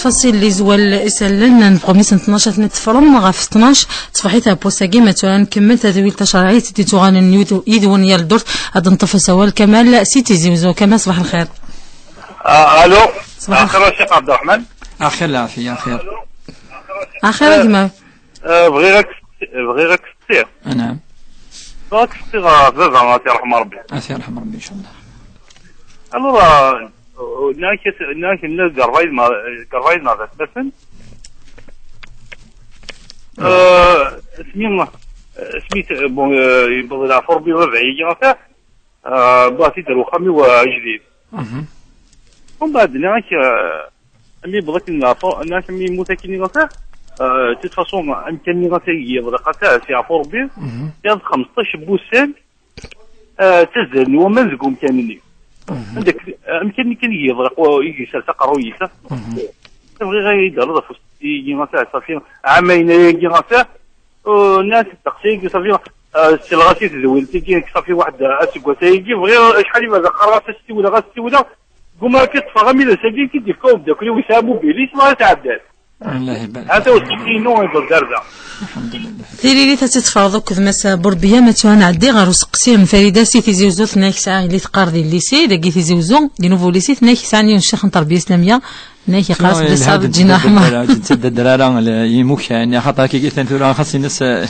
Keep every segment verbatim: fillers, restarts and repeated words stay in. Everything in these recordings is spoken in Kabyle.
Ttfaṣil n yizwal isallen n tɣemmist n tnac ad ten-id-teffrem ɣef tnac tṣebḥit ɣef wass-agi, ma tura nkemmel tadwilt tacerɛit i d-ittuɣalen yid-, yid-wen yal ddurt. Ad neṭṭef asawal Kamal si Tizi Uzzu. Kamal, ṣbaḥ lxir. Ah, allô. Ṣbaḥ lxir. Axir a Ccix Ɛebderreḥman. Axir lɛafiya, axir. Axir a gma. Ah, bɣiɣ ad k-, bɣiɣ ad k-steqsiɣ. Anɛam. Bɣiɣ ad k-steqsiɣ ɣef baba, ad t-yerḥem Rebbi. Ad t-yerḥem Rebbi, inchallah. Alors, euh, nniɣ-ak, nniɣ-ak, nniɣ-ak, deg ṛṛay n, deg ṛṛay n baba-tsen. Euh, asmi, asmi t-, bon, euh, yewweḍ leɛfu Rebbi baba-agi ɣef, euh, wwiɣ-t-id ar uxxam-iw, euh, ajdid. Mhm. Umbeɛd nniɣ-ak, euh, mi yewweḍ akken leɛfu, nniɣ-ak, mi yemmut akken ɣef, euh, de toute façon, amkan-nni ɣef ay yeḍleq ɣef, si ɛfu Rebbi, mhm, yaḍ xmesṭac n wussan, Ah, ttazzalen waman deg umkan-nni. Mhm. Anda k-, amkan-nni kan i yeḍleq, i yessers aqerruy-is. Mhm. Bɣiɣ ad yi-d-terreḍ afus-agi, ɣas, ah, ṣafi, ɛamayen ayagi, ɣas, ah, ur nɛas ddeqs-agi, ṣafi, ah, selleɣ-as i tedwilt-agi, ṣafi, waḥed, ah, aseggas ayagi, bɣiɣ acḥal i bada qqareɣ-as, as-siwleɣ, as-siwleɣ, gumma akka ṭṭfeɣ amida-agi, i k-id-yefka umeddakel-iw, yesɛa amubil-is, ma ad tɛeddan. Allah ibarik. Ata useqsi-inu iḍeddar da. Alhamdulillah. Tiririt ad tt-teffreḍ akked Massa Burbiya, ma tura nɛeddi ɣer useqsi n Farida si Tizi Uzzu, tenna-k tesɛa yelli teqqar di lycée, dagi Tizi Uzzu, di nouveau lycée, tenna-k sɛan yiwen ccix n terbiya islamiyya, tenna-k yeqqar-as Bessar Ǧina Ḥmar. Ur ttedder ara imukan, axaṭer akka atan tura xas in-as, eh,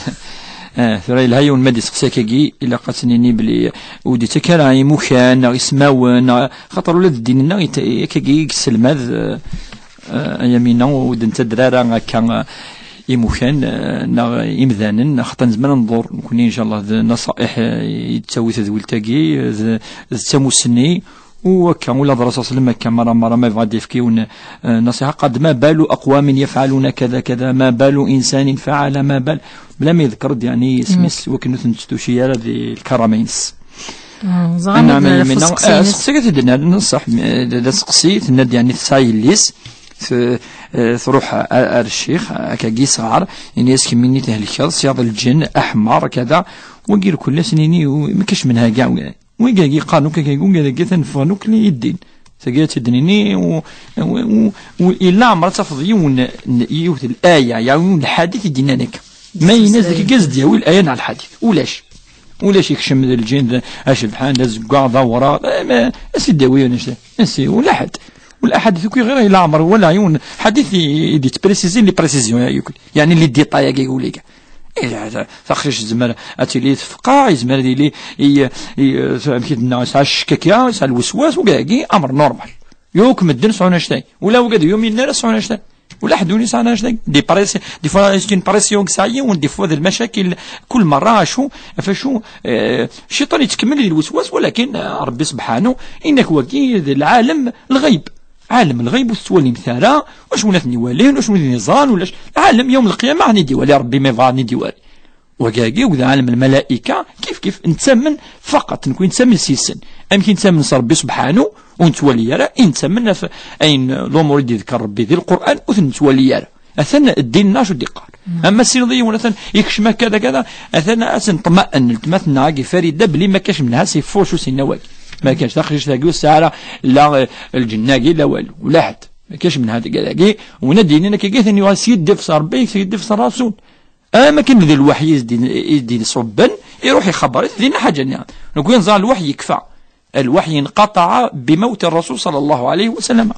eh, tura yelha yiwen ma d-iseqsi akkagi, ilaq ad s-nini belli ur d-ittak ara imukan, neɣ ismawen, neɣ, axaṭer ula d ddin-nneɣ, it-, akkagi i yesselmad, eh, Eh, ay Amina, ur d-nettadder ara akka, eh, imukan, eh, neɣ imdanen, xaṭer nezmer ad nḍur nekni, incallah, d naṣa'iḥ, eh, i d-tawi tedwilt-agi, eh, d, d tamussni, u akka, ula d Rasul sallam akka, mara, mara ma yebɣa ad d-yefk yiwen, eh, naṣiḥa, qad ma balu aqwamin yaf'aluna kada, kada, ma balu insanin fa'ala, ma bal, bla ma yedker-d, yeɛni, isem-is, wakken ur ten-testuci ara di lkarama-ines. Ah, ẓran. Anɛam, ad Yamina. Seqsi-ines. Ah, seqsi-k ad t-id-nal, ṣṣeḥ, eh, d, d aseqsi, tenna-d, yeɛni, tesɛa yelli-s, t-, eh, truḥ a-, ar ccix, akkagi yesɣar, ini-as, kemmini thelkeḍ, syaḍ lǧen, aḥmar, kada, wagi irkul-as, nini, u-, ma kac menha, ga, wigi agi qqaren akk, akkagi, wigi agi atan ffɣen akk i ddin. Tagi ad tt-id-nini, u-, u-, u-, u-, illa ɛmer ad tafeḍ yiwen n, yiwet l-aya, ya yiwen n lḥadit i d-innan akka. Ma yenna-d akka, ad d-yawi l-aya neɣ lḥadit. Ulac. Ulac ikcem d lǧin, d acebḥan, d azeggaɣ, d awraɣ. Eh, ma, as-id-yawi annect-a. Asi, ula ḥedd. Ula ḥedd, tuki ɣir ila ɛmer, wala yiwen ḥadit i, i d-yettprécisé les précisions, ya, yakk. Yeɛni les détails, ya, yakk, wala. Eh, ta-, taqcict tezmer ad tili tfeqqa, yezmer ad yili i, i, amek i d-nenna, yesɛa ccek akka, yesɛa lweswas, wagi, amr normal. Yakk medden sɛun annect-a. Ula wagi d yumin ara sɛun annect-a. Ula ḥedd ur yesɛan annect-a. Des press-, des fois, c'est une pression i yesɛa yiwen, des fois d lmacakil, kul merra, acu, ɣef acu, eh, cciṭan yettkemmil di lweswas, walakin, eh, Rebbi sebḥanu, inak wagi d lɛalem lɣayb. Ɛalem lɣayb ur tettwalimt ara, wacu n ad ten-iwalin, wacu n ad ten-iẓran, ulac. Ɛalem yawm lqiyama, ad ten-id-iwali Rebbi, ma yebɣa ad ten-id-iwali. Wagagi, wid ɛalem lmalaika, kif kif, nettamen faqat, nekwi nettamen s yis-sen. Amek i nettamen s Rebbi sebḥanu, ur nettwali ara, i nettamen ɣef ayen, lumuṛ i d-iḍekkeṛ Rebbi di Lqur'an, ur ten-nettwali ara. Atan ddin-nneɣ acu d-iqqar. Ama tessneḍ yiwen, atan ikcem akka, da, kada, atan ad tt-neṭma'en, letmat-nneɣ-agi Farida, belli ma kac menha, si fuc usinna wagi. Ma kac taqcict-agi, ur tesɛi ara la, eh, lǧenna-agi, la walu, ula ḥedd. Ma kac menha, dagi, dagi, win ad d-yinin akka, atan yuɣal s yiddif s Rebbi, s yiddif s Rasul. Am akken d lweḥyi i s-d-, i s-d-iṣubben, iruḥ ixebber-it, dinna ḥaǧa-nni. Nekk yenẓa lweḥyi yekfa. Lweḥyi inqaṭaɛ bimawti Rasul ṣalla Llahu ɛalayhi wa sallam.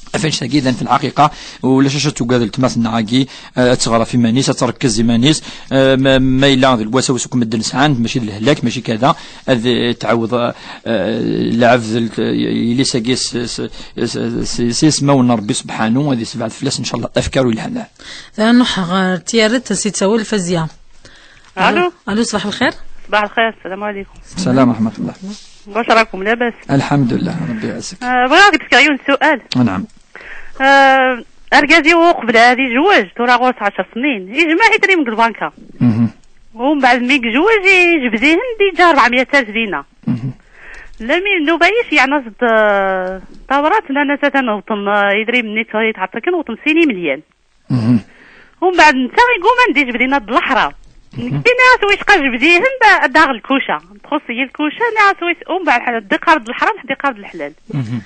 Ɣef annect-agi, idan, fi lḥaqiqa, ulac acu ad tugad letma-s-nneɣ-agi, eh, ad teɣr ɣef iman-is, ad trekkez iman-is, eh, ma, ma yella d lwasawes akk medden sɛan, mačči d lehlak, mačči kada, ad, eh, tɛawed, eh, lɛebd, eh, yelli-s-agi s, s, s, s, s yismawen n Rebbi sebḥanu, ad isebɛed fell-as, ncallah, afkar ur yelhan ara. Tura nruḥ ɣer tyarret, as-yettawel Fazya. Alo. Alo, ṣbaḥ lxir. Ṣbaḥ lxir, sslam ɛalaykum. Ssalam wa raḥmatullah. Wac rakum, labas? Alḥamdulillah, Rebbi iɛzek. Ah, bɣiɣ ad k-d-fkeɣ yiwen n ssual. Anɛam. Ah, Argaz-iw uqbel ad yezweǧ, tura ɣur-s ɛecr snin, yejmeɛ idrimen deg lbanka. Mhm. Umbeɛd mi yezweǧ, yejbed-ihen, d-yeǧǧa rebɛemya alef dina. Mhm. Lami nnuba-is, yeɛna-as-d, eh, tabrat, nnan-as atan wwḍen, eh, idrimen-nni tura yetɛeṭṭel kan, wwḍen sin imelyan. Mhm. Umbeɛd netta iguma ad d-yejbed-ihen-d leḥram. Mhm. Nekki nniɣ-as wicqa jbed-ihen, ad d-aɣ lkuca. Txuṣṣ-iyi lkuca, nniɣ-as wis-, umbeɛd ḥed iqarr-d leḥram, ḥed iqarr-d leḥlal. Mhm.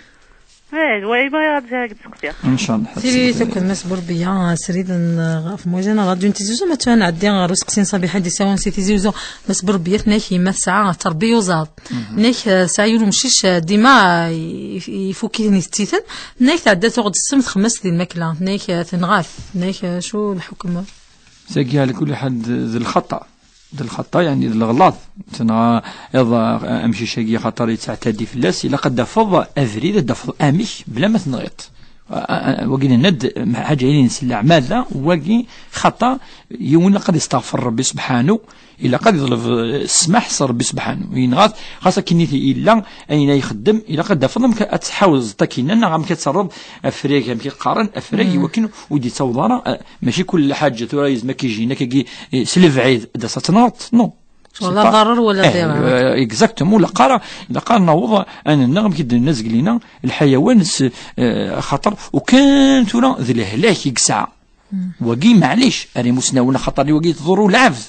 Eh, d way ma ad d-seqsiɣ. Inchallah. Tili tukked Mass Burbiya, srid n, ɣef mwajan n Radio n Tizi Uzzu, ma tura nɛeddi ɣer useqsi n Ṣabiḥa d-isawalen si Tizi Uzzu. Mass Burbiya, tenna-k yemma tesɛa terbi uẓaḍ. Mhm. Tenna-k, eh, tesɛa yiwen umcic, eh, dima, eh, if-, ifuk-iten, itetti-ten. Tenna-k tɛedda tuɣ-d ssem txemmest di lmakla. Tenna-k, eh, tenɣa-t. Tenna-k, eh, acu lḥukm? Tagi, ɛla kulli ḥal, d, d lxaṭa. D lxaṭa, yeɛni d leɣlaḍ. Tenɣa iḍ, a-, amcic-agi, axaṭer yettɛettadi fell-as, ilaq ad d-tafeḍ abrid, ad d-tafeḍ amek, bla ma tenɣiḍ. A-, a-, a-, wagi nenna-d, ḥaǧa yellan s leɛmada, wagi xaṭa, yiwen ilaq ad isteɣfer Rebbi subḥanu, ilaq ad iḍleb, eh, ssmaḥ s Rebbi subḥanu. Yenɣa-t, xas akken i t-, yella, ayen ay ixeddem, ilaq ad d-tafeḍ amek ad tḥawzeḍ akkin, neɣ amek ad terreḍ afrag, amek i qqaren, afrag, mm, iwakken ur d-yettaweḍ ara, eh, mačči kul lḥaǧa tura yezmer ad k-ijin akkagi, eh, s lebɛid, ad as-tenɣeḍ, non. Wala ḍarer wala eh, dirar. Eh, exactement, la qara, la qara naweḍ, ad nenna, amek i d-nenna zgelina, lḥayawan s, eh, xaṭer, ukan tura d lehlak i yesɛa. Mm. Wagi, maɛlic, ar imusnawen, axaṭer wagi tḍurru lɛebd.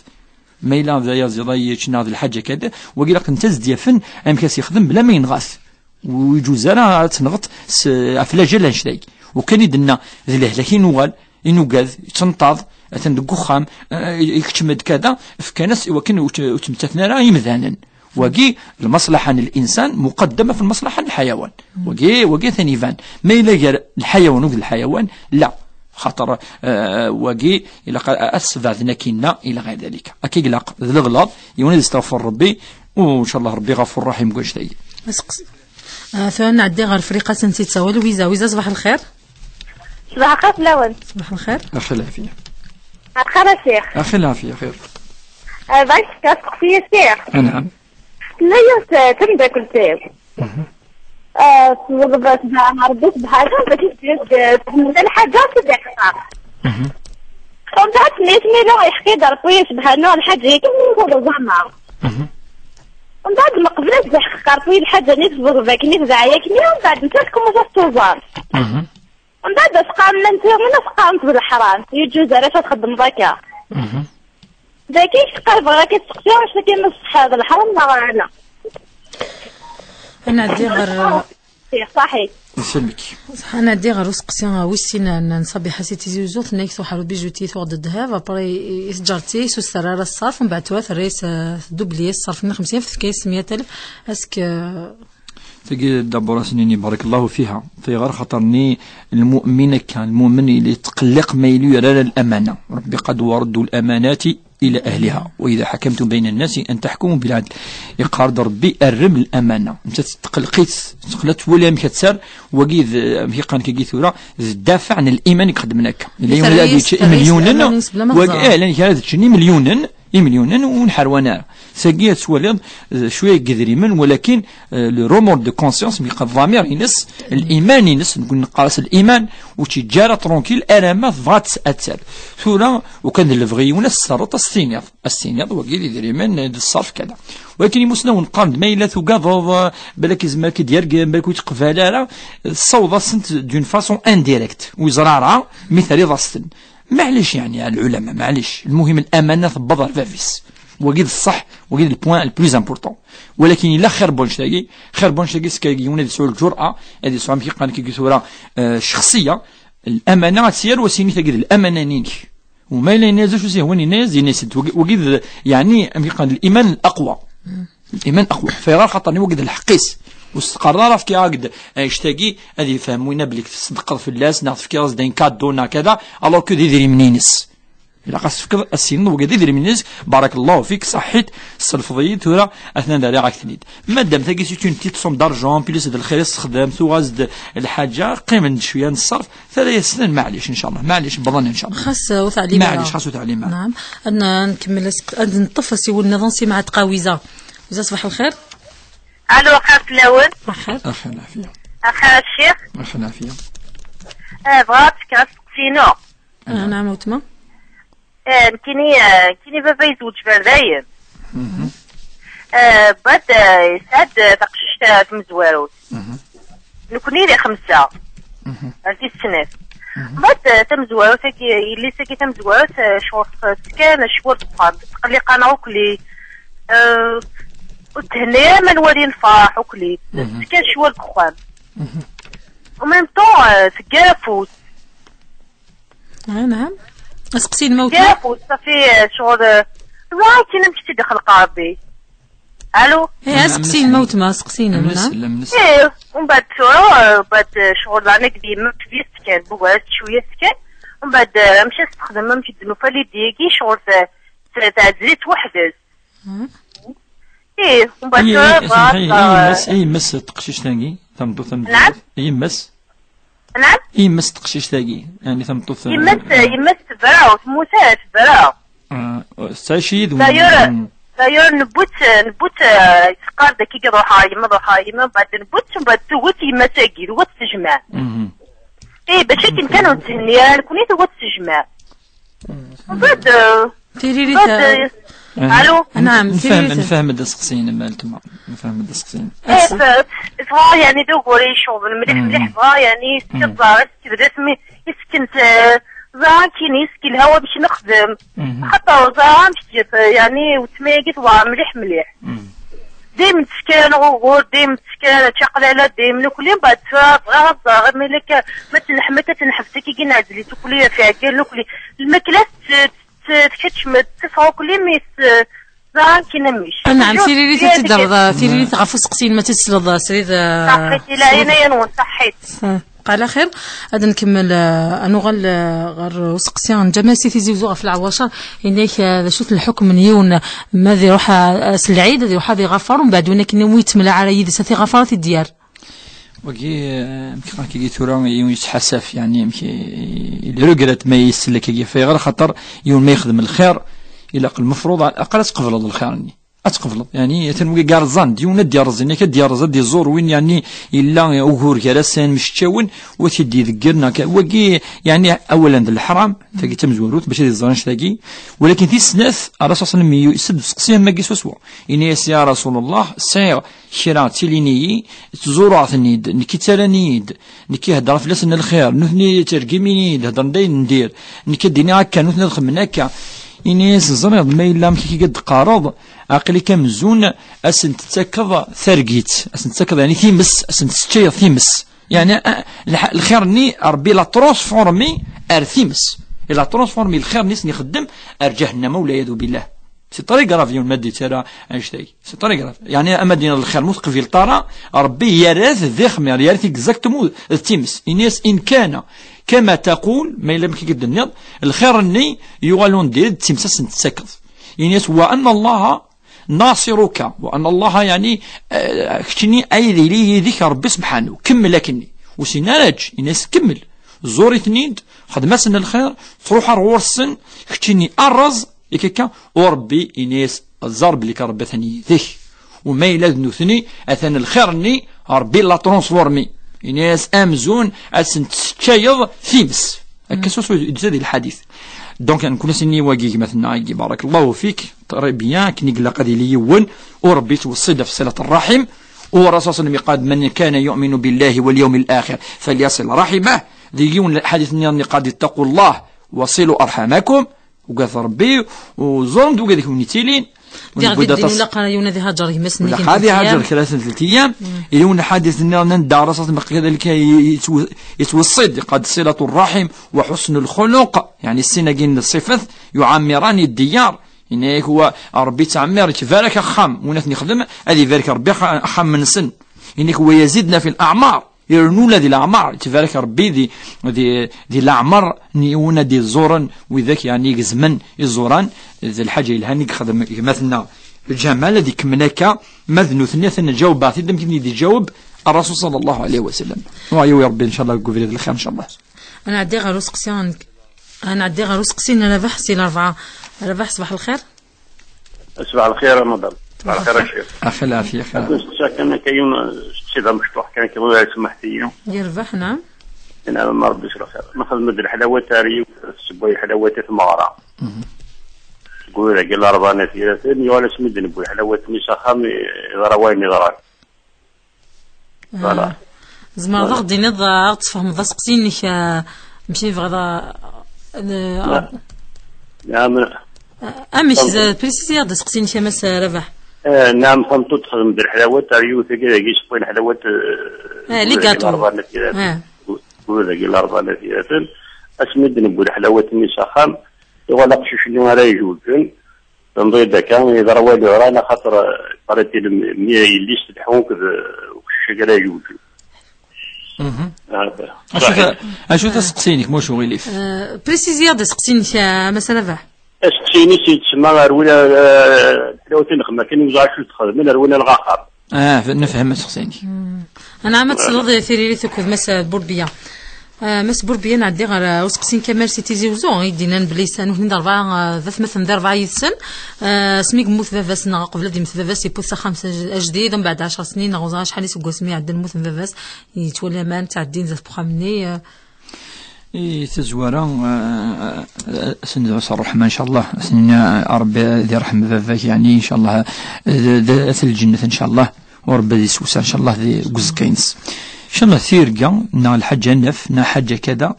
Ma yella d ayaziḍ ay yečč neɣ d lḥaǧa kada, wagi ilaq netta ad s-d-yafen amek ad s-yexdem bla ma yenɣa-t. Ur iǧuz ara ad tenɣeḍ s, ɣef lajal annect-agi. Ukan i d-nenna, d lehlak i nuɣal, i nugad, yettenṭaḍ, atan deg uxxam, eh, ikeččem-d kada, fkan-as i wakken ur t-, ur ttmettaten ara yimdanen. Wagi, lmaṣlaḥa n linsan muqaddama fi lmaṣlaḥa n lḥayawan. Wagi, wagi atan iban. Ma yella gar lḥayawan u d lḥayawan, la. Xaṭer, eh, wagi, ilaq a, a, ad sbeɛden akinna, ila ɣayr dalika. Akka i ilaq, d leɣlaḍ, yiwen ad isteɣfer Rebbi, u ncallah Rebbi ɣafur raḥim deg wannect-agi. Aseqsi. Ah, tura nɛeddi ɣer Friqat n Tittawa, Lwiza. Wiza, ṣbaḥ lxir. Ṣbaḥ lxir fell-awen. Ṣbaḥ lxir. Axi lɛafiya. Axir a ssix. Axi lɛafiya, xir. Ah, bɣiɣ ad k-sseqsiɣ a ssix. Anɛam. Tella yiwet, eh, tameddakelt-iw. Mhm. Eh, tewweḍ-d ɣer Rebbi subḥanahu, bac ad tezweǧ, eh, tezweǧ lḥaǧa, ad tt-id-iḥqer. Mhm. Umbeɛd, mi, mi la yeḥka-d Rebbi subḥanahu lḥaǧa-agi, mi la ẓama. Mhm. Umbeɛd, meqbel ad d-iḥqeq Rebbi lḥaǧa-nni, tewweḍ-d akken i tedɛa akken, umbeɛd nettat tkummut ad tuẓam. Mhm. Mbeɛd as-qqaren llan tiɣmin, as-qqaren d leḥram, yeǧǧuz ara ad txeddmeḍ akka. Mhm. Dagi i k-teqqar bɣiɣ ad k-id-seqsiɣ, acu akken ma ṣṣeḥ d leḥram neɣ ala? Ad nɛeddi ɣer Ṣaḥit. Isellek. Ad nɛeddi ɣer useqsi wis sin n, n Ṣabiḥa si Tizi Uzzu, tenna-k truḥ ɣer ubijuti tuɣ-d ddheb, après i, i tǧert-is ur s-terra ara ṣṣerf, mbeɛd tura terra-yas, eh, tdubli-yas ṣṣerf-nni xemsin, tefka-yas meyya alef, est-ce que Tagi, d'abord, ad s-nini barakallahu fiha. Tayɣer xaṭer-nni lmu'min akka, lmu'min yella yetqelliq ma yella ur yerri ara lamana. Rebbi qal: "Wa raddu l-amanati ila ahliha, wa idha hakamtum bayna n-nasi an tahkumu bil-adl." Iqqar-d Rebbi: "Rrem lamana." Netta tetqelleq-itt, teqla twala amek ad tt-terr, wagi d, amek i qqaren kagi tura, d ddafaɛ n liman i ixeddmen akka. Yella yiwen ad yečč imelyunen, wagi, eh, llan kra ad ččen imelyunen, imelyunen ur nḥerwan ara. Tagi ad twaliḍ, eh, cwiya n yedrimen, walakin, eh, le remords de conscience, mi yeqqar ḍamir-ines, liman-ines, nekni neqqar-as liman, ur tt-yeǧǧa ara tranquille, alamma tebɣa ad tt-, ad tt-terr. Tura, ukan d lebɣi yiwen, ad s-terreḍ, ad s-tiniḍ, ad s-tiniḍ, wagi d idrimen, eh, d ṣṣerf, kada. Walakin imusnawen qqaren-d, ma yella tugadeḍ, eh, balak izmer ad k-id-yergem, balak ur teqbal ara, eh, tessawḍeḍ-asent d'une façon indirecte, ur yeẓra ara, mi terriḍ-as-ten. Maɛlic, yeɛni, a lɛulama, maɛlic. Lmuhim, lamana tewweḍ ɣer bab-is. Wagi d ṣṣeḥ, wagi d le point le plus important. Walakin yella xir n wannect-agi, xir n wannect-agi, s kagi yiwen ad yesɛu lǧur'a, ad yesɛu, amek i qqaren kagi tura, eh, ccexṣiya, lamana ad tt-yerr, ad s-yini tagi d lamana-inek. U ma yella yenna-yas acu s-yehwan, yenna-yas, yenna-yas-d wagi, wagi d, yeɛni, amek i qqaren, liman laqwa. Liman aqwa. Fayɣer xaṭer-nni wagi d lḥeqq-is. Ur s-teqqareḍ ara fkiɣ-ak-d, eh, annect-agi, ad yefhem winna belli tṣeddqeḍ fell-as, neɣ tefkiḍ-as-d un cadeau, neɣ kada, alors que d idrimen-ines. Ilaq ad s-tefkeḍ, ad s-tiniḍ, wagi d idrimen-ines, barakallahu fik, ṣaḥḥit, tesselfeḍ-iyi-d, tura atan rriɣ-ak-ten-id. Madam tagi, c'est une petite somme d'argent, plus d lxir i tessexdam, tuɣ-as-d lḥaǧa, qqimen-d cwiya n ṣṣerf, terra-yas-ten, maɛlic, inchallah, maɛlic, bḍan, inchallah. Xas, uh, ur teɛlim ara. Maɛlic, xas ur teɛlim ara. Naam. Ad n-, ad nkemmel as-, ad neṭṭef asiwel nniḍen si Mɛad Qawiza. Wiza, ṣbaḥ lxir. Alo, axir fell-awen. Axir. Axir lɛafiya. Axir a ccix. Axir lɛafiya. Eh, bɣiɣ ad fkeɣ Sina. Ah, naɛam, weltma. Eh, nekkini, eh, nekkini baba yezweǧ berdayen. Mhm. Eh, bad, eh, yesɛa-d, eh, taqcict, eh, tamezwarut. Mhm. Nekni di xemsa. Mhm. Ar tis snat. Mhm. Bad, eh, tamezwarut-agi, yelli-s-agi tamezwarut, eh, ccɣel s-, s-, kan ccɣel deg uxxam. Tettqelliq-aneɣ ukli. Eh, ur thenna ara ma nwali lferḥ ukli. Mhm. S-, kan ccɣel deg uxxam. Mhm. En même temps, eh, teggar afus. Ah, naɛam. Aseqsi n mawtma. Teggar afus, safi, eh, ccɣel, eh, ẓer akken amek i tt-id-ixleq Rebbi. Alo? Eh, aseqsi n mawtma, aseqsi n mawtma. Eh, umbeɛd tura, eh, umbeɛd, eh, ccɣel, yeɛni, deg yemma d yeskan, bugar cwiya skan. Umbeɛd, eh, amek ad s-texdem, amek d-nufa lidya-agi, ccɣel, eh, t-, teɛzel-itt weḥd-s. Hmm. Ih, umbeɛd tura, eh, bɣa, eh, yemma-s, eh, yemma-s teqcict-agi, tameṭṭut tamezwarut. Naɛam? Yemma-s? Naɛam? Yemma-s teqcict-agi, yeɛni tameṭṭut, eh, yemma-s, eh, yemma-s tebra, temmut, eh, tebra. Ah, tettɛici yid-wen? D'ailleurs, mm, d'ailleurs, newwi-tt, newwi-tt, eh, teqqar-d akka, ruḥeɣ ɣer yemma, ruḥeɣ ɣer yemma, mbeɛd newwi-tt, mbeɛd tugi-tt yemma-s-agi, tugi-tt tejmeɛ. Mhm. Eh, bac akken kan ur thenni ara, nekkni tugi-tt tejmeɛ. Mbeɛd, eh, tiririt, mbeɛd, eh, eh, alo? Naɛam, nfehhem, tiririt. Nfehhem-d aseqsi-inem, a weltma. Nfehhem-d aseqsi-inem. Eh, f-, f-, bɣiɣ, yeɛni, d ugur i iceɣben mliḥ, mm, mliḥ, bɣiɣ, yeɛni, mm, s-, ẓer, s-, tebda tmi-, yesken-t, eh, ẓer akken yesken lhawa bac nexdem. Mhm. Xaṭer ẓer amek, eh, yeɛni, weltma-agi tewɛer mliḥ, mliḥ. Mhm. Dayem tettkan ugur, dayem tettkan čaqlala, dayem nukli, mbeɛd tura bɣiɣ ad ẓreɣ, ma ilak, ma tenḥem akka, tenḥebs akka, neɛzel-itt ukli ɣef iɛeggalen ukli. Lmakla tt-, tt-, tkeččem, ttafeɣ ukli, mi s-, ẓer akken amek. Ah, naɛam, toujours tiririt ad tt-id-terreḍ, tiririt ɣef useqsi-inem ad tt-id-tesleḍ, srid, eh, saḥit, ila, saḥit. Ina-yan-wen, saḥit. Ah, qal axir, ad nkemmel, eh, ad nuɣal, eh, ɣer useqsi n Ǧamal Si Tizi Wezzu ɣef Lɛawacer, yenna-ak, eh, d acu-t lḥukm n yiwen ma ad iruḥ, eh, s lɛid, ad iruḥ ad iɣafar, umbeɛd win akken ur yettemlaɣ ara yid-s, ad t-iɣafar, ad t-id-yerr. Wagi, eh, amek ɣer kagi tura, yiwen yettḥasaf, yeɛni, amek i, i, il regrette ma yesla kagi, ɣef ayɣer? Xaṭer yiwen ma yexdem lxir, ilaq, lmefruḍ, aqal ad tqebleḍ lxir-nni. Ad tqebleḍ, yeɛni, atan wagi yerẓan-d, yiwen ad d-yerẓ, yenna-k ad d-yerẓ, ad d-iẓur win, yeɛni, yella ugur gar-asen, mceččawen, u ad t-id-idegger, neɣ ka-, wagi, yeɛni, awalen d leḥram, tagi d tamezwarut, bac ad iẓer annect-agi. Walakin tis snat, Ṛṛasul ṣalla Llahu ɛalayhi wa sallam yesseqsi am wagi swaswa. Yenna-yas: "Ya Rasulullah, sɛiɣ kra ttilin-iyi, ttẓuruɣ-ten-id, nekk i ttarran-iyi-d, nekk i heddreɣ fell-asen lxir, nutni ttergimin-iyi-d, heddren-d ayen n dir, nekk ad d-iniɣ akka, nutni ad xedmen akka." Ini-as: "Ẓriɣ ma yella amek akka i d-teqqareḍ, aql-ik amzun ad sen-tettakeḍ targit, ad sen-tettakeḍ, yeɛni, times, ad sen-tesseččayeḍ times." Yeɛni, a, lḥ-, lxir-nni, Ṛebbi l'a transformé ar times. Il a transformé lxir-nni i sen-ixeddem ar ǧahennama, wal iyadu billah. C'est très grave, yiwen ma d-yettarra annect-agi. C'est très grave. Yeɛni, ama d-yenna lxir, ma ur teqbileḍ ara, Ṛebbi yerra-t d ixmir, yerra-t exactement d times. Ini-as: "In kana kama taqul", ma yella amek i d-tenniḍ, lxir-nni yuɣal undir d times ad sen-tettakeḍ. Ini-as: "Wa anna Allaha nasiruka, wa anna Allaha", yeɛni, eh, keččini ay d ili yid-k Ṛebbi subḥanahu. Kemmel akkenni. Ur sin ara eǧǧ, ini-as: "Kemmel. Ẓur-iten-id, xdem-asen lxir, truḥ ar ɣur-sen, keččini rreẓ, yak akka, u Ṛebbi ini-as, ẓer belli ka Ṛebbi atan yid-k. U ma yella d nutni, atan lxir-nni, Ṛebbi l'a transformé." Ini-as amzun ad sen-tesseččayeḍ times. Akka swaswa i d-tusa di lḥadit. Donc, nekni as-nini wagi, gma-tneɣ-agi, barakallahu fik, très bien, akken i ilaq ad yili yiwen, u Ṛebbi yettweṣṣi-d ɣef ṣilat ṛṛaḥim, u Ṛṛasul ṣalla Llahu ɛalayhi wa sallam yeqqar-d: "Man kana yu'minu billahi wal yawmil axir falyasil raḥimah." Di yiwen lḥadit nniḍen yeqqar-d: "Ittaqu Llah wa ṣilu arḥamakum." Ugadet Ṛebbi, u ẓurem-d wigad i ken-yettilin. Diɣ di ddin, ilaq ara yiwen ad ihaǧer gma-s-nni. Ilaq ad ihaǧer kra n telt ayyam. Mm. Yiwen lḥadit nniḍen anda Ṛṛasul ṣalla Llahu ɛalayhi wa sallam kadalik yettw-, yettweṣṣi-d, yeqqar-d: "Ṣilatu ṛṛaḥim wa ḥusnu lxuluq." Yeɛni, sin-agi n ṣṣifat yuɛammiran ad d-iyyar. Yenna-yak wa Ṛebbi yettɛemmir, yettbarak axxam. Win ad ten-ixdem, ad ibarek Ṛebbi axa-, axxam-nsen. Yenna-yak: "Wa yazidna fil aɛmar." Irennu ula di leɛmer, yettbarak Ṛebbi di, di, di leɛmer n yiwen ad d-iẓuren widak, yeɛni, igezmen iẓuran. D lḥaǧa yelhan i yexdem gma-tneɣ Ǧamal, ad ikemmel akka, ma d nutni atan ǧawbeɣ-t-id amek i ten-id-iǧaweb Ṛṛasul ṣalla Llahu ɛalayhi wa sallam. Wa yawi Ṛebbi, ncallah, deg ubrid n lxir, ncallah. Ad nɛeddi ɣer useqsi n, ad nɛeddi ɣer useqsi n Rabaḥ si Larebɛa. Rabaḥ, ṣbaḥ lxir. Ṣbaḥ lxir a madam. Ṣbaḥ lxir a ccix. Axi lɛafya, axi lɛafya. Ad nesteqsi kan akka yiwen, ssi d amecṭuḥ kan, kan, ur smaḥt-iyi. Yerbeḥ, naɛam. Nɛam, Rebbi s lxir. Nxedm-d leḥlawat ar yiwet, tessewway leḥlawat i tmeɣra. Seg wid-agi Larebɛa n At Yiraten, yuɣal asmi d-newwi leḥlawat-nni s axxam, i-, yeḍra wayen yeḍran. Voilà. Ah, tzemreḍ ad ɣ-d-tiniḍ, ah, ad ɣ-d-tesfehmeḍ aseqsi-nnek, ah, amek i bɣiḍ, ah, ah, Nɛam. Ah, amek, précisiez-aɣ-d aseqsi-nnek a Mass Rabaḥ. Eh, nɛam, tameṭṭut texdem-d leḥlawat, ar yiwet-agi dagi yessewway leḥlawat, eh, Ah, les gâteaux. Larebɛa n At Yiraten. Ah. Wid-agi Larebɛa n At Yiraten, asmi d-newwi leḥlawat-nni s axxam, yuɣal aqcic-nni ara ijewǧen, tenḍi-d akka, yeḍra wayen yeḍran, axaṭer, eh, paraît-il, mmi yelli-s tleḥḥu akked, eh, uqcic-agi ara ijewǧen. Mhm. Hada. Acu ta-, acu taseqsi-inek, ma ulac aɣilif? Eh, précisiez-aɣ-d aseqsi-nnek, a Mass Rabaḥ. Aseqsi-ines yettsemma ar win, eh, tlawt i nexdem akken, ur ẓriɣ acu d-xedmen, ar win alɣaxer. Ah, f-, nefhem aseqsi-inek. Anɛam, ad tesleḍ i tiririt akked Mass Burbiya. Ah, Mass Burbiya, nɛeddi ɣer, ah, useqsi n Kamal si Tizi Uzzu, i d-yennan belli s-, nutni d rebɛa, ah, d atmaten d rebɛa yid-sen. Ah, asmi yemmut baba-s, neɣ qbel ad yemmet baba-s, yewwi-t s axxam s-, ajdid, mbeɛd ɛecṛa snin, neɣ ur ẓriɣ acḥal iseggasen mi iɛeddan mmuten baba-s, yettwali aman ttɛeddin zdat uxxam-nni, ah, I tazwara, eh, eh, ad sen-d-tɛus ṛṛeḥma, ncallah. Ad sen-nini, eh, Ṛebbi ad iṛḥem baba-k, yeɛni, ncallah, eh, d, d, at lǧennet, ncallah. U Ṛebbi ad yeswesɛ, ncallah, di, deg uẓekka-ines. Ncallah, tirga, neɣ lḥaǧa nef, neɣ ḥaǧa kada,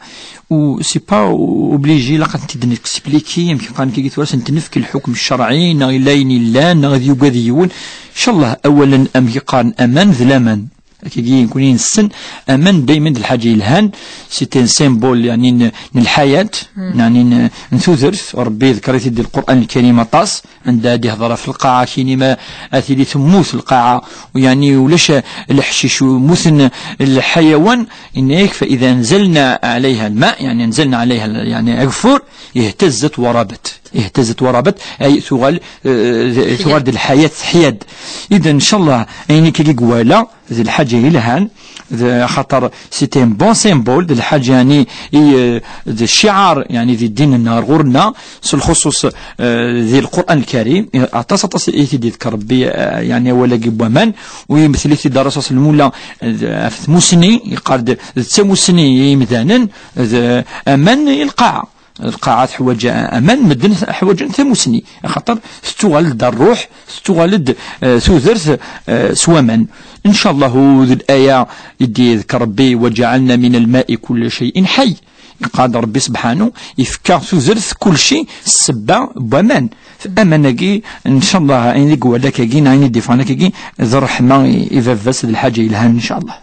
u c'est pas obligé, ilaq ad tent-id-nespliki, amek qqaren kagi tura, ad sen-nefk lḥukm ccerɛi, neɣ yella ayen yellan, neɣ ad yugad yiwen. Ncallah, awalen, amek qqaren, aman d laman. Akkagi, nekkni nessen aman daymen d lḥaǧa yelhan, c'est un symbole, yeɛni, n, n lḥayat, yeɛni, n, n tudert. Ṛebbi yeḍker-it-id di Lqur'an Lkarim aṭas, anda ad ihder ɣef lqaɛa, kini ma ad tili temmut lqaɛa, u yeɛni ulac leḥcic, u mmuten lḥayawan, yenna-yak, فإذا أنزلنا عليها الماء، yeɛni أنزلنا عليها ال-، yeɛni ageffur, اهتزت وربت. اهتزت وربت, ay tuɣal, eh, tuɣal d lḥayat, teḥya-d. Idan, ncallah, ayen akkagi i iwala, d lḥaǧa yelhan, d, axaṭer c'est un bon symbole, d lḥaǧa, yeɛni, i, eh, d cciɛar, yeɛni, di ddin-nneɣ ar ɣur-nneɣ, s lxuṣuṣ, eh, di Lqur'an Lkarim, eh, aṭas, aṭas i t-id-iḍker Ṛebbi, eh, yeɛni, awal-agi n waman, u yemtel-it-id Ṛṛasul s lmula, eh, ɣef tmussni, yeqqar-d, d tamussni i yimdanen, d aman i lqaɛa. Lqaɛa teḥwaǧ aman, medden ḥwaǧen tamussni, axaṭer tettuɣal-d ṛṛuḥ, tettuɣal-d, eh, tudert, eh, s waman. Ncallah, d laya i d-yeḍker Ṛebbi, وجعلنا من الماء كل شيء حي. Yeqqar-d Ṛebbi sebḥanu, yefka tudert kulci s ssebba n waman. Aman-agi, ncallah, ayen i iwala akkagi, neɣ ayen i d-iffɣen akkagi, d ṛṛeḥma i, i baba-s, d lḥaǧa yelhan, ncallah.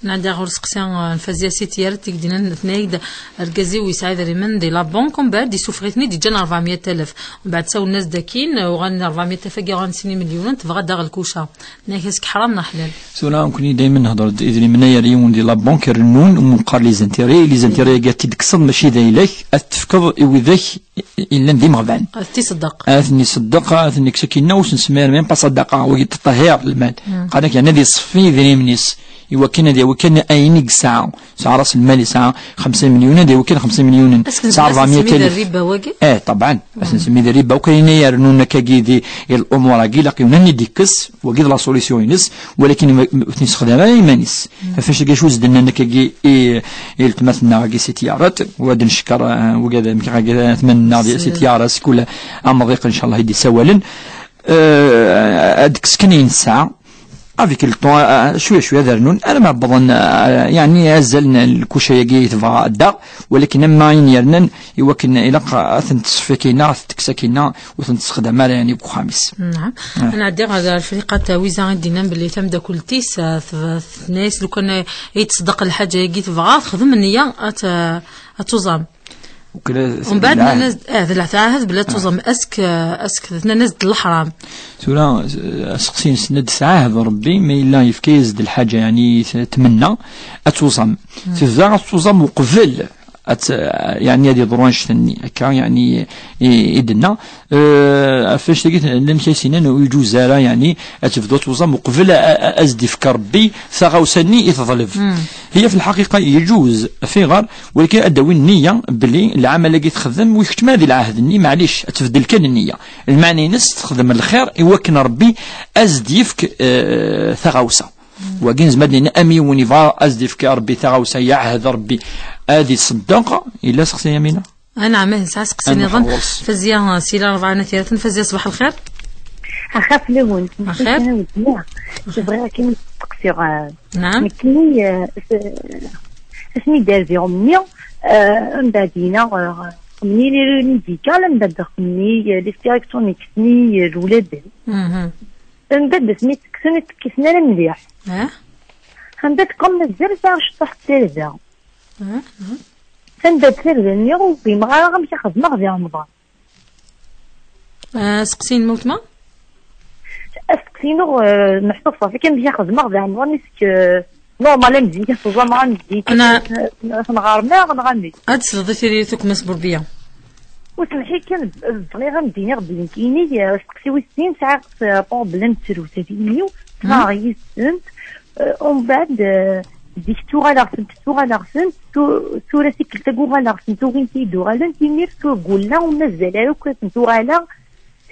Nɛeddi ɣer useqsi, eh, n Fazia Si Tyaret, i k-d-yennan, tenna-ak-d argaz-iw yesɛa idrimen di la banque, umbeɛd isuffeɣ-iten-id, yeǧǧan ṛebɛemya alef. Umbeɛd sawlen-as-d akkin, eh, uɣalen ṛebɛemya alef-agi, uɣalen sin imelyunen, tebɣa ad d-taɣ lkuca. Tenna-ak-as-k ḥram neɣ ḥlal? Tura, nekkni daymen nehder-d, idrimen-a ar yiwen di la banque rennun, umi neqqar les intérêts, les intérêts-agi ad t-id-tekkseḍ, mačči d ayla-k, ad t-tefkeḍ i widak i, i llan d imeɣban. Ad t-iṣeddeq. Ad ten-iṣeddeq, ad ten-ikkes akkinna, ur sen-semmi ara même pas ṣaddaqa, wagi ṭṭahiṛ lmal. Qqaren-ak, yeɛni, ad iṣeffi idrimen-is, i wakken ad yawi kan ayen i yesɛa. Yesɛa ṛas lmal, yesɛa xemsa imelyunen, ad yawi kan xemsa imelyunen. Est-ce que yesɛa nezmer ad ṛebɛemya alef. Ad s-nsemmi d rriba, wagi? Eh, ṭebɛen. Ad s-nsemmi d rriba, u kan yenna yernun akkagi di, i lumuṛ-agi, ilaq yiwen ad d-ikkes, wagi d la solution-ines, walakin ma, ma, ur ten-yessexdam ara iman-is. Ɣef wacagi acu s-d-nnan akkagi i, i letma-tneɣ-agi Si Tyaret, u ad ncekker, eh, wigad amek agi atman-nneɣ di Si Tyaret, kul amḍiq, ncallah, i d-isawalen. Eh, ad d-kkes kan ayen tesɛa, avec le temps, eh, cwiya cwiya ad rnun, arma wwḍen, eh, yeɛni azal n lkuca-agi i tebɣa ad d-taɣ, walakin am ayen yernan, i wakken ilaq ad ten-tesfek akinna, ad ten-tekkes akinna, ur ten-tessexdam ara, yeɛni, deg uxxam-is. Nɛam. Ah. Nɛeddi ɣer Lefriqat Wiza i d-yennan belli tamdakelt-is, ah, teb-, tenna-yas lukan i teṣdeq lḥaǧa-agi tebɣa, texdem nniya ad t-, ad tuẓam. Umbeɛd nnan-as, ah, d leɛahad belli ad tuẓam, ask, ah, ask, nnan-as d leḥram. Tura, eh, aseqsi-nsen ad d-tɛahed Ṛebbi, ma yella yefka-yas-d lḥaǧa, yeɛni, t-, tmenna, ad tuẓam. Tebda ad tuẓam uqbel. Ad, yeɛni, ad yeḍru annect-nni, akka, yeɛni, i, i d-tenna. Eh, ɣef wannect-agi, llan kra i s-yennan ur yeǧuz ara, yeɛni, ad tebdu tuẓam uqbel a, a, a, ad s-d-yefk Ṛebbi taɣawsa-nni i teḍleb. Hiya, fi lḥaqiqa, yeǧuz, fiɣer, walakin ad d-tawi nniya belli lɛamal-agi txeddem, ur ikeččem ara di lɛahd-nni, maɛlic, ad tbeddel kan nniya. Lmeɛna-ines, texdem lxir i wakken Ṛebbi ad s-d-yefk, eh, taɣawsa. Wagi nezmer ad nini am yiwen yebɣa ad s-d-yefk Ṛebbi taɣawsa, yeɛhed Ṛebbi ad iṣeddeq. Yella seqsi, Yamina? Anɛam, eh, nesɛa seqsi niḍen. Fazya, eh, si la rebɛa n At Yiraten. Fazya, ṣbaḥ lxir. Axir fell-awen. Axir. Bɣiɣ kan ad steqsiɣ, eh, Naɛam. Nekkini, eh, s-, asmi d-rdiɣ mmi, eh, mbeɛd yina, eh, xemni les médicales, mbeɛd xemni, eh, les stérectomies, xemni, eh, lwuladen. Mhm. Mbeɛd asmi ttekksen, ur ttekkisen ara mliḥ. Ah. Mbeɛd comme mazal sɛiɣ cṭuḥ n tarda. Ah, ah. Mbeɛd tarda-nni ur fhimeɣ ara amek ad xedmeɣ di Remḍan. Ah, seqsi-inem a weltma? Asteqsi-inu, eh, meḥsub ṣafi kan bɣiɣ xedmeɣ di Remḍan, est-ce que normal am zik, tuẓam am zik, Ana- eh, tenɣermeɣ neɣ amek? Ad tesleḍ i tiririt akk, Mass Burbiya. Ur semḥi kan, bɣiɣ ad m-d-iniɣ belli nekkini, eh, asteqsi wis sin, sɛiɣ, eh, problème n tserwet-inu, kkreɣ yis-sent, eh, umbeɛd, eh, zik ttuɣaleɣ-tent, ttuɣaleɣ-tent, tu-, tura tikkelt-agi uɣaleɣ-tent, ugint-iyi-d uɣalent, imir tura gulleɣ, ur mazal ara akk ad tent-uɣaleɣ,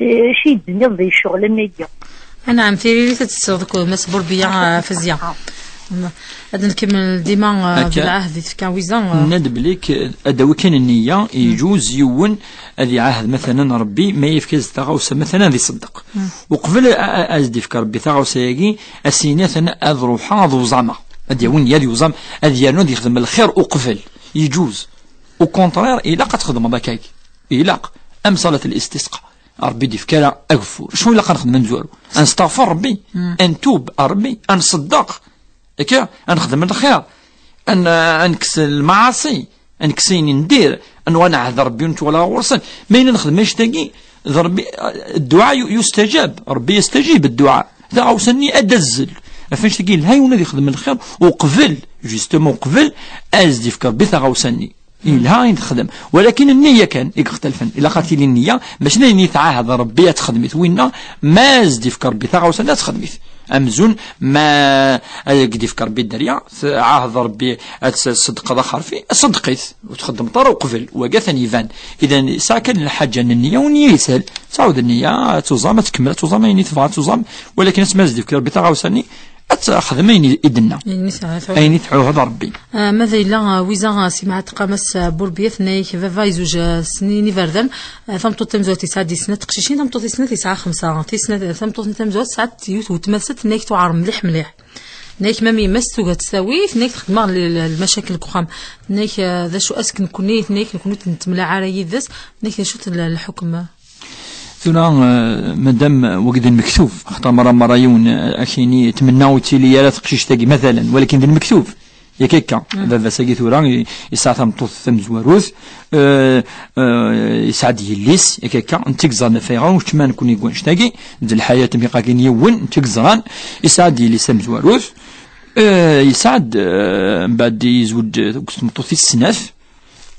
eh, acu i d-tenniḍ di ccɣel am wagi? Anɛam, tiririt ad tesleḍ akked Mass Burbiya, eh, Fazya. Ad nkemmel dima, eh, Akka. Belɛahd i tefka Wiza, eh. Nenna-d belli k-, ad d-awi kan nniya, yeǧuz yiwen ad iɛahed matalan Rebbi, ma yefka-as taɣawsa matalan ad iṣeddeq. Uqbel a, a, a s-d-yefk Rebbi taɣawsa-agi, a s-yini atan ad ruḥeɣ ad uẓameɣ. Ad d-yawi nniya ad yuẓam, ad yernu ad yexdem lxir uqbel. Yeǧuz. Au contraire, ilaq ad txedmeḍ akkagi. Ilaq. Am ṣalat l-istisqa. Rebbi d-ifka ara ageffur. Acu ilaq ad nexdem amezwaru? Ad nesteɣfer Rebbi, ad ntub ar Rebbi, ad nṣeddeq. Akka, ad nexdem lxir, ad n-, ad nekkes lmaɛaṣi, ad nekkes ayen i ndir, ad nuɣal nɛehd Rebbi ur nettwala ɣur-sen. Ma yella nexdem annect-agi, d Rebbi, dduɛa yu-, yustajab, Rebbi yestajib dduɛa. Taɣawsa-nni ad d-tazzel. Ɣef annect-agi, yelha yiwen ad yexdem lxir uqbel, justement uqbel, ad s-d-yefk Rebbi taɣawsa-nni. Yelha i nexdem. Walakin nniya kan i yextalfen. Ilaq ad tili nniya, mačči d ayen i tɛahed Rebbi ad texdem-it. Winna, ma as-d-ifk Rebbi taɣawsa-nni ad texdem-it. Amzun, ma ad ak-d-ifk Rebbi dderya, tɛahed Rebbi ad s-, tṣeddqeḍ axerfi, ṣeddq-it. Ur txeddmeḍ ara uqbel. Wagi atan iban. Idan, yesɛa kan lḥaǧa n nniya, u nniya yeshel. Tɛawed nniya, ad tuẓam, ad tkemmel, ad tuẓam ayen i tebɣa ad tuẓam. Walakin asmi as-d-ifk Rebbi taɣawsa-nni, ad texdem ayen i, i d-tenna. Ayen i tɛuhed Rebbi. Ah, ma d ayla, ah, Wiza, ah, Simɛa Tqamas, ah, Burbiya, tenna-yak baba yezweǧ, ah, snin iberdan, ah, tameṭṭut tamezwarut yesɛa-d i snat teqcicin, tameṭṭut i snat yesɛa xemsa, ti snat, tameṭṭut-nni tamezwarut tesɛa-d yiwet weltma-s, tenna-yak tuɛer mliḥ mliḥ. Tenna-yak ma yemma-s tuga ad tt-tawi, tenna-yak texdem-aɣ l-, l-, lmacakil deg uxxam. Tenna-yak, ah, d acu ass nekkni, tenna-yak nekkni ur nettemlaɛ ara yid-s, tenna-yak d acu-t l-, lḥukm? Tura, eh, madam, wagi d lmektub, axaṭer merra, merra yiwen, eh, ad k-yini, tmenna ur ttili ara teqcict-agi, matalan, walakin d lmektub. Yak akka, baba-s-agi tura, i-, yesɛa tameṭṭut tamezwarut, eh, eh, yesɛa-d yelli-s, yak akka, n tigẓan ɣef ayɣer, ur ččman nekkni deg wannect-agi, d lḥayat mi qqakin yiwen, n tigẓran, yesɛa-d yelli-s tamezwarut, eh, yesɛa-d, eh, mbeɛd yezweǧ, eh, deg tmeṭṭut tis snat,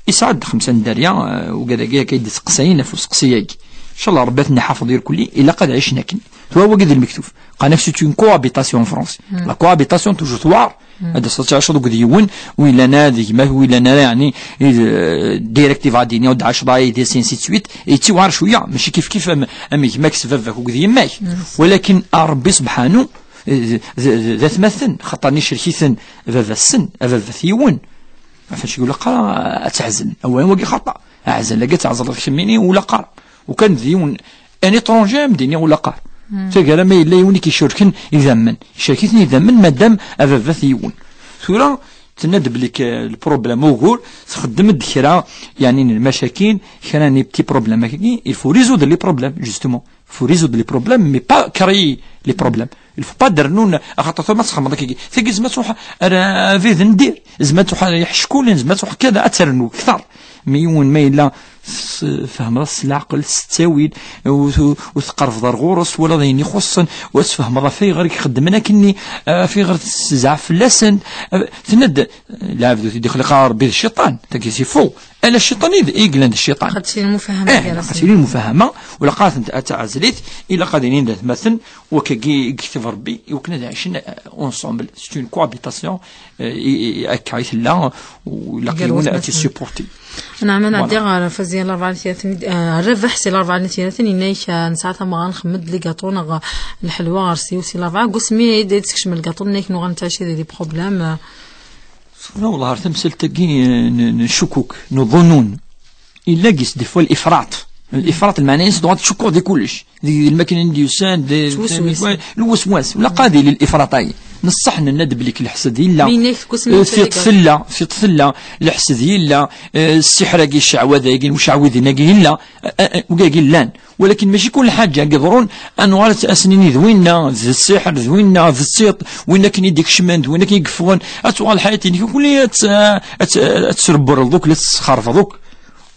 Yesɛa-d xemsa n dderya, eh, ugad-agi akka i d-isteqsayen ɣef usteqsi-agi. Ncallah Rebbi ad ten-iḥafeḍ irkelli, ilaq ad ɛicen akken. Tura wagi d lmektub. Qqaren-ak c'est une cohabitation en France. La cohabitation toujours tewɛer. Ad d-taseḍ ad tɛiceḍ akked yiwen, wi yellan ara d gma-k, wi yellan ara, yeɛni, i d, eh, direct yebɣa ad d-yini, ad d-tɛiceḍ ara yid-s, ainsi de suite. Yettiwɛer cwiya, mačči kif kif am, am gma-k s baba-k akked yemma-k. Walakin a Rebbi sebḥanu, eh, d, d, d, d atmaten, xaṭer-nni icerk-iten baba-sen, a baba-t yiwen. Ɣef acu ur ilaq ara ad teɛzel? Awal wagi xaṭa. Aɛzel-agi ad teɛzleḍ kemmini ur ilaq ara. Ukan d yiwen, un étranger, ad m-d-iniɣ ur ilaq ara. Taggara ma yella yiwen i k-icerken idammen. Icerk-iten idammen, madam a baba-t yiwen. Tura, tenna-d belli k-, le problème ugur, txeddem-d kra, yeɛni n lmacakil, kra n les petits problèmes akkagi, il faut résoudre les problèmes, justement. Faut résoudre les problèmes, mais pas créer les problèmes. Il faut pas d-rnun, axaṭer tura ma txedmeḍ akkagi. Tagi zma tṛuḥ ar abrid n dir, zma tṛuḥ ar iḥeckulen, zma tṛuḥ kada, ad ternu kter. Mi yiwen ma yella tfehmeḍ-as s leɛqel, s ttawil, ur, ur, ur tqerrbeḍ ar ɣur-s, twalaḍ ayen ixuṣṣen, u ad tfehmeḍ ɣef ayɣer i ixeddmen akkenni, ɣef ayɣer tezɛef fell-asen. Tenna-d, lɛebd ur t-id-ixliq ara Rebbi d cciṭan, tagi c'est faux. Ala cciṭan i d, i yellan d cciṭan. Xaṭi lmufahama Eh, gar-asen. Xaṭi lmufahama, u ilaq ara tent-, ad taɛzel-it, ilaq ad inin d atmaten, u akkagi i yekteb Rebbi, i wakken ad ɛicen, eh, ensemble. C'est une cohabitation, eh, i, i, akka i tella, u ilaq Gar yiwen ad watmaten. T-supporti. Naɛam, ad Voilà. Nɛeddi ɣer Fazya. زين الأربعاء ثلاثين، آه، الربح سي الأربعاء ثلاثين، إنك، آه، نسعى ثم غنخمد لي قاطو نغ الحلوى غرسي وسي الأربعاء. قسمي يدي تكشم القاطو، إنك نغن تعشي دي بروبليم، آه. والله عرفت مسألة تاكي، آه، ن-، نشكك، نظنون. إلا قيس دي فوا الإفراط. الإفراط المعنى ينسى دوغا تشكر دي كلش. دي الماكينة ندي يسان، دي، توسوس. الوسواس، ولا قاضي للإفراط أي. نصح نند بليك الحسد إلا. مينيك كوس آه، من في طفلة، في طفلة، الحسد إلا. آه، السحر كي الشعوذة كي وشعوذنا كي إلا. آه، آه، آه، وكاكي لان. ولكن ماشي كل حاجة يقدرون أن غير أسنين ذوينا، ذي السحر ذوينا، ذي السيط، وين كان يديك شمند، وين كان يقفون، أتوغل الحياة اللي كل أت-، أت-، أتسربر دوك، لا تسخرف دوك.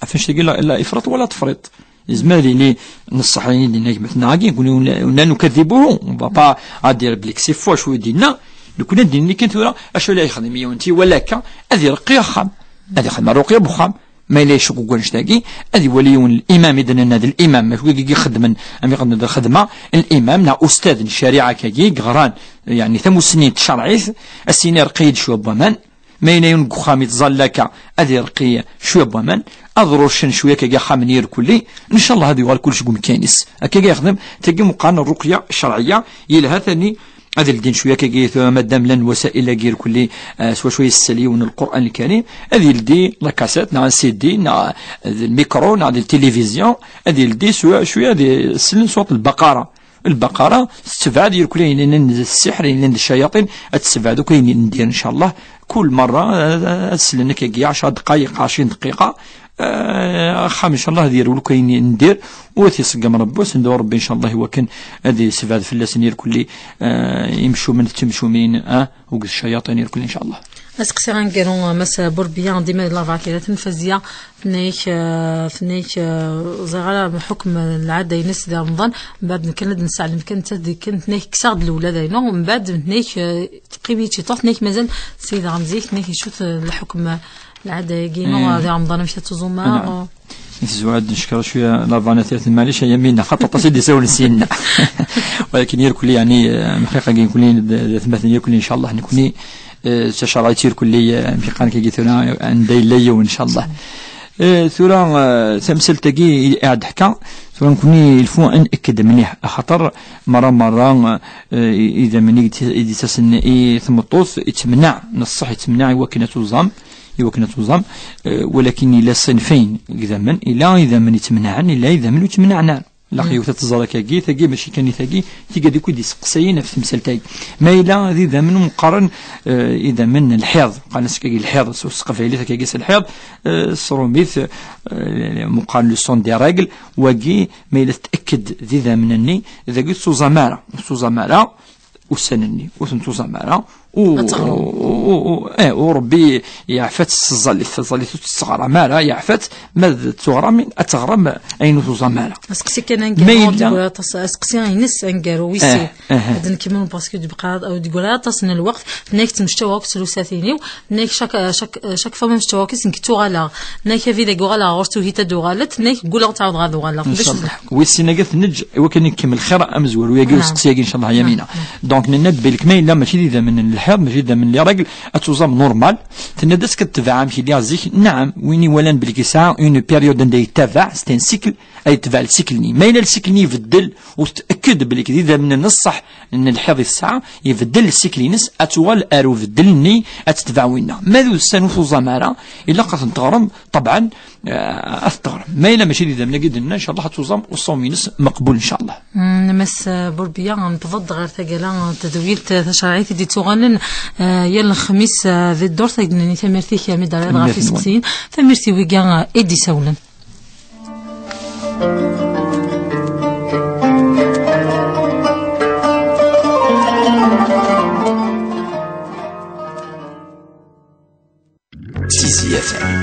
عفاش تقول لا، لا إفراط ولا تفريط. يزمر لي نصح لي دينا كما تناقي، يقول لي: "ولا، ولا نكذبه؟" بابا غادي يربلك سي فوا شوية دينا. لو كنا ديني كنت ولا، أشو لا يخدم يونتي ولا كا، هذه رقي خام. هذه خدمة رقية بخام. ما إلا يشك كونش تاكي، هذه ولي الإمام، إذا أنا هذا الإمام، ما هو يجي يخدم، أم يخدم هذه الخدمة، الإمام نا أستاذ الشريعة كاكي، قران، يعني، ثمو سنين تشرعيث، السيني رقيد شوية بومان، ما إلا يون قخام يتظل لك، هذه رقي شوية بومان، أضروشن شوية كاكي خامنير كلي، إن شاء الله هذه يغال كلش قوم كانس. هكا يخدم، تاكي مقارنة الرقية الشرعية، يلها ثاني، هذا الدين شوية كي قلت مادام لان وسائل غير كلي، آه، سوا شوية السليون القرآن الكريم، هذه الدين لا كاسيت، نعم السي دي، نعم الميكرو، نعم التلفزيون، هذه الدين سوا شوية هذه السلم صوت البقرة. البقرة تتبع ديال كل، يعني، السحر، يعني، الشياطين تتبع دوك، يعني، ندير إن شاء الله كل مرة، آه، آه، سلنك كي عشر دقائق، عشرين دقيقة، آه، خام إن شاء الله دير ولو كاين ندير، وثي صقم ربي، وسندو ربي إن شاء الله، وكان هذه سبعة فلاس نير كل، آه، يمشوا من التمشومين، آه، وقت الشياطين يركل إن شاء الله. أسقسي غنقرو مس بوربيا ديما لا فاكيرة تنفزية ثنيك، آه، ثنيك، آه، زغرة بحكم العادة ينس دي رمضان، من بعد نكند نسعلم كنت دي كنت ثنيك كساغد الأولى داينو، من بعد ثنيك، آه، تقيمي تشي طوح ثنيك مازال سيد غمزيك ثنيك يشوف الحكم العادة كيما إيه. هذا رمضان مشات زوما. نعم. نتزوج نشكر شوية لا فانيتي، معليش يا مينا، خاطر تصيد يساول سينا. ولكن يركل يعني، آه، محققة كي نكون ثمثني يركل إن شاء الله نكوني، آه، تشرعي تيركل لي، آه، في قانك يجي ثنا عندي لي وإن شاء الله. آه، ثورة، آه، تمثل تاكي قاعد حكا، ثورة نكوني الفو أن أكد منيح، خاطر مرة مرة، آه، إذا مني يدي تسنى إيه ثمطوث يتمنع، نصح يتمنع وكنا توزام. إيوا كنا توزام، آه، ولكن إلا صنفين إذا من، إلا إذا من يتمنعن، إلا إذا من يتمنعن. لا خيوت تزرك كاكي، تاكي ماشي كان تاكي، تيجا ديكو دي سقسيين في تمثال تاكي. ما إلا ذي ذا من مقارن، آه، إذا من الحيض، قال نسك الحيض، سو سقف عليه تاكي الحيض، آه، صروميث، آه، مقارن لو سون دي ريغل، واقي ما إلا تأكد ذي ذا من الني، ذا قلت سوزامارا، سوزامارا، وسنني، وثنتو زمارة، و-، أتغرم. و-، و-، و-، إيه، وربي يعفت الزليت، الزليت تستغرى مارا، يعفت ما تغرم من أتغرم أين تزمارة. أسقسي كان ما أنقرو، يبدا. تقول أطاس، أسقسي ينس أنقرو، ويسي. آه، آه. هذا نكمل باسكو دي بقى، أو دي قول أطاس من الوقت، ناك تمشتوا وقت سلوساتيني، ناك شاك، شاك، شاك فما مشتوا وقت نكتو غلا، ناك في ذاك غلا غورتو هي تدو غالت، ناك قول أو تعاود غادو غالا. إن شاء الله. ويسينا قالت نج، وكان يكمل خير أمزور، ويا قيل نعم. سقسي إن شاء الله يمينة. نعم. دونك نند بالك ما إلا ماشي دي ذا من الحيض، ماشي ذا من لي راجل، أتوزام نورمال. تنادس كتبع مشي لي زيك، نعم، ويني ولان بالك ساعة، اون بيريود ندي يتبع، ستين سيكل، أي تبع السيكلني. ما إلا السيكلني يبدل، وتأكد بالك دي ذا من الصح، إن الحيض الساعة يبدل السيكلينس، أتوال أرو بدلني، أتتبع وينا. ما ذو السنة وثوزام أرا، إلا قد تغرم، طبعًا، آه، أثر. ما إلا ماشي دي دمنا قد إن شاء الله تزام والصوم ينس مقبول إن شاء الله. مم، مس بوربيا، نتفض غير ثقيلة، تدويل ت-، تشرعيت دي تغنن، آه، يا الخميس، آه، ذي الدور ثقنني ثميرتي كامي دار غافي سكسين، ثميرتي ويقا، آه، إدي سولن. Six F M.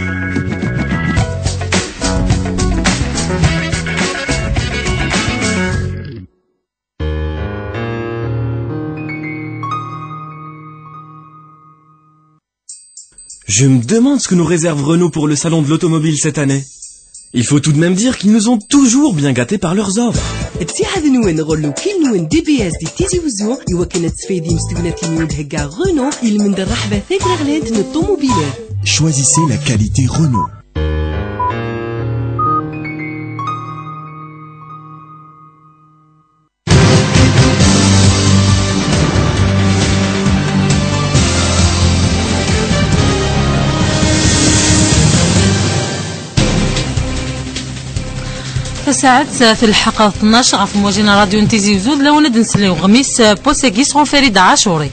Je me demande ce que nous réserve Renault pour le salon de l'automobile cette année. Il faut tout de même dire qu'ils nous ont toujours bien gâtés par leurs offres. Btiɛad nwen ɣer lukil nwen D B S di Tizi Wezzu, iwakken ad tesfaydim s tegnatin i wen-d-thegga Renault, ilmend rraḥba tagreɣlant n ṭṭumubilat. Choisissez la qualité Renault. Saɛet telḥeq tnac ɣef Mwajin Radyu n Tizi Uzzu, d lawan ad nsel i uɣmis n wass-agi sɣur Farid Acuri.